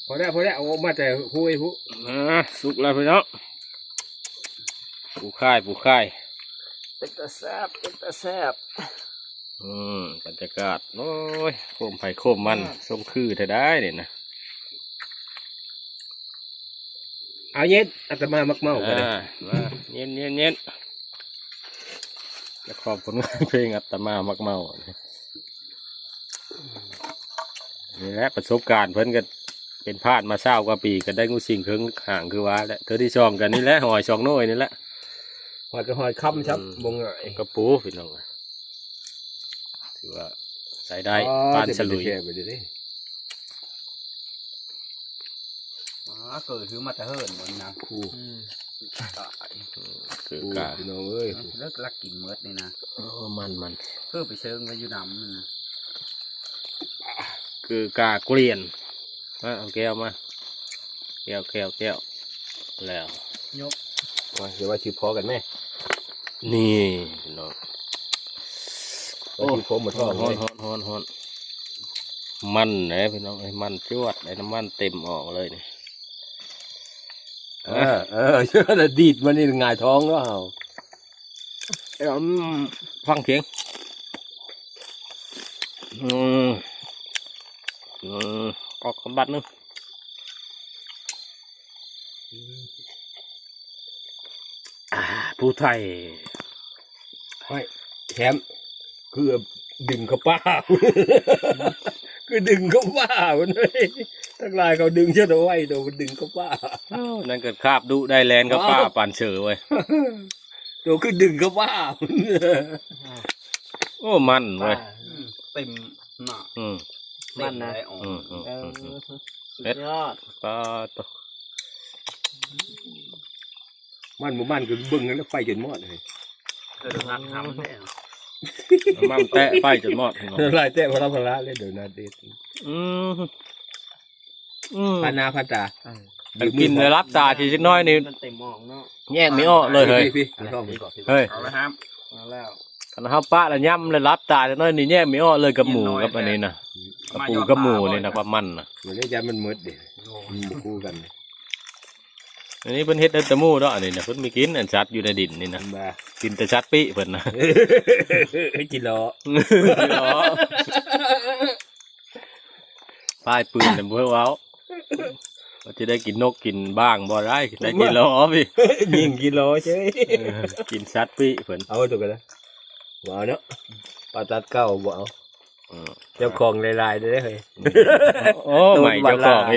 ພໍແລ້ວ ພໍແລ້ວ ເອົາອອກມາແຕ່ຫ້ວຍພຸ້ນ. ອ່າ ສຸກແລ້ວພີ່ນ້ອງ ປູຂາຍ ປູຂາຍ. ເປັນຕາແຊບ ເປັນຕາແຊບ. ອືມ ບັນຍາກາດ ໂອ້ຍ ໂຄມໃຜໂຄມມັນ ອ່າ ຊົງຄືແທ້ໄດ໋ນີ້ນະ. ເອົາເຢັນ ອາດຕະມາມັກເມົາກໍໄດ້. ອ່າ ມາ ເຢັນ ເຢັນ ເຢັນ. ຈະຂອບຜົນງານເພງອາດຕະມາມັກເມົາ. ນີ້ແຫຼະປະສົບການເພິ່ນກໍເປັນພານມາຊາວກວ່າປີ ກໍໄດ້ງູສິງເຄິ່ງຫາງຄືວ່າແຫຼະ. ເທື່ອທີສອງກໍນີ້ແຫຼະ ຫອຍສອງໜ່ວຍນີ້ແຫຼະ. ຫອຍກໍຫອຍຄຳຊ້ຳ ອືມ ບໍ່ງ່າຍ. ກະປູພີ່ນ້ອງ ຖືວ່າໃຊ້ໄດ້ ອໍ ປານສະຫຼຸຍ. ແຊບໄປເດ້. ອໍ ເກີດຄືມາແຕ່ເຫີນບໍ່ນີ້ນະ. ອືມ ຕາຍ. ເກີດກາ ພີ່ນ້ອງເອີຍ ເລີກລັກກິນໝົດນີ້ນະ. ເອີ ມັນ ມັນ ຄືໄປເຊີງໄວ້ຢູ່ນຳນັ້ນນະ. ເກີດກາກວຽນ ມາເອົາແກ້ວມາ ແກ້ວ ແກ້ວ ແກ້ວ ແລ້ວ ຍົກ ວ່າຊິວ່າຊິພໍກັນແມ. ນີ້ພີ່ນ້ອງ ວ່າຊິພໍໝົດທ້ອງເລີຍ. ຮ້ອນໆໆໆ ມັນເດ້ພີ່ນ້ອງເອີຍ ມັນຈວດເດ້ ນ້ຳມັນເຕັມອອກເລີຍນີ້. ເອີ ເອີ ດີດມານີ້ຫງາຍທ້ອງແລ້ວເຮົາ. ເອີ ອືມ ຟັງສຽງ ອືມ ອືມ ອອກສຳບັດໜຶ່ງ. ອ່າ ຜູ້ໄທ ຫ້ອຍ ແຄມ ຄືດຶງເຂົ້າປ່າ ຄືດຶງເຂົ້າປ່າພຸ້ນເວີຍ. ທັງຫຼາຍເຂົາດຶງຈະໄວ້ ໂຕມັນດຶງເຂົ້າປ່າ. ໂອ້ ນັ້ນກໍຄາບດຸໄດ້ແລ່ນເຂົ້າປ່າ ອ້າວ ປານເສືອເວີຍ. ໂຕຄືດຶງເຂົ້າປ່າພຸ້ນ. ໂອ້ ມັນເວີຍ ອືມ ເຕັມໜ້າ ອືມ ມັນນະ ເຕັມໄດ້ອອກ ອືມ ເອີ ອືມ ອືມ ສຸດຍອດ ປາດໂຕ. ມັນບໍ່ມັນຄືເບິ່ງຫັ້ນແຫຼະ ໄຟຈົນມອດເລີຍ. ເອີ ຮັກທຳແທ້ ມັນແຕະໄຟຈົນມອດ ຫຼາຍແຕະພະລາພະລາເລີຍ ໂດນາເດດ. ອືມ ອືມ ຜ່ານໜ້າຜ່ານຕາ ເອີ ກິນແລ້ວຫຼັບຕາທີຈັກໜ້ອຍນີ້ ມັນເຕັມໝອກເນາະ ແຍກບໍ່ອອກເລີຍເຮີ້ຍ. ພີ່ ພີ່ ພີ່ ເຮີ້ຍ ເອົາລະຫາມ ເອົາແລ້ວ ຄັນເຮົາປະແລ້ວຫຍ້ຳແລ້ວຫຼັບຕາຈັກໜ້ອຍນີ້ ແຍກບໍ່ອອກເລີຍກັບໝູກັບອັນນີ້ນະ ກັບປູກັບໝູນີ້ນະ ຄວາມມັນນະ. ມັນໄດ້ຢ້ານມັນໝົດເດ້ ມັນບໍ່ຄູ່ກັນ. ອັນນີ້ເພິ່ນເຮັດໃຫ້ແຕ່ໝູດອກ ອັນນີ້ນະ ເພິ່ນມີກິນ ອັນສັດຢູ່ໃນດິນນີ້ນະ ກິນແຕ່ສັດປີເພິ່ນນະ. ຈິລໍ ຈິລໍ ພາຍປືນນະບໍ່ເວົ້າ ວ່າຊິໄດ້ກິນນົກກິນບ້າງບໍ່ໄດ້ ໄດ້ຈິລໍພີ່ ຍິງຈິລໍເຊີຍ. ເອີ ກິນສັດປີເພິ່ນ ເອົາໂຕກັນນະ ບໍ່ເອົາເນາະ ປາຕັດເກົ່າບໍ່ເອົາ. ເອີ ເຈົ້າຂອງຫຼາຍໆເດ້ເຮີ້ຍ. ໂອ້ ໃໝ່ເຈົ້າຂອງ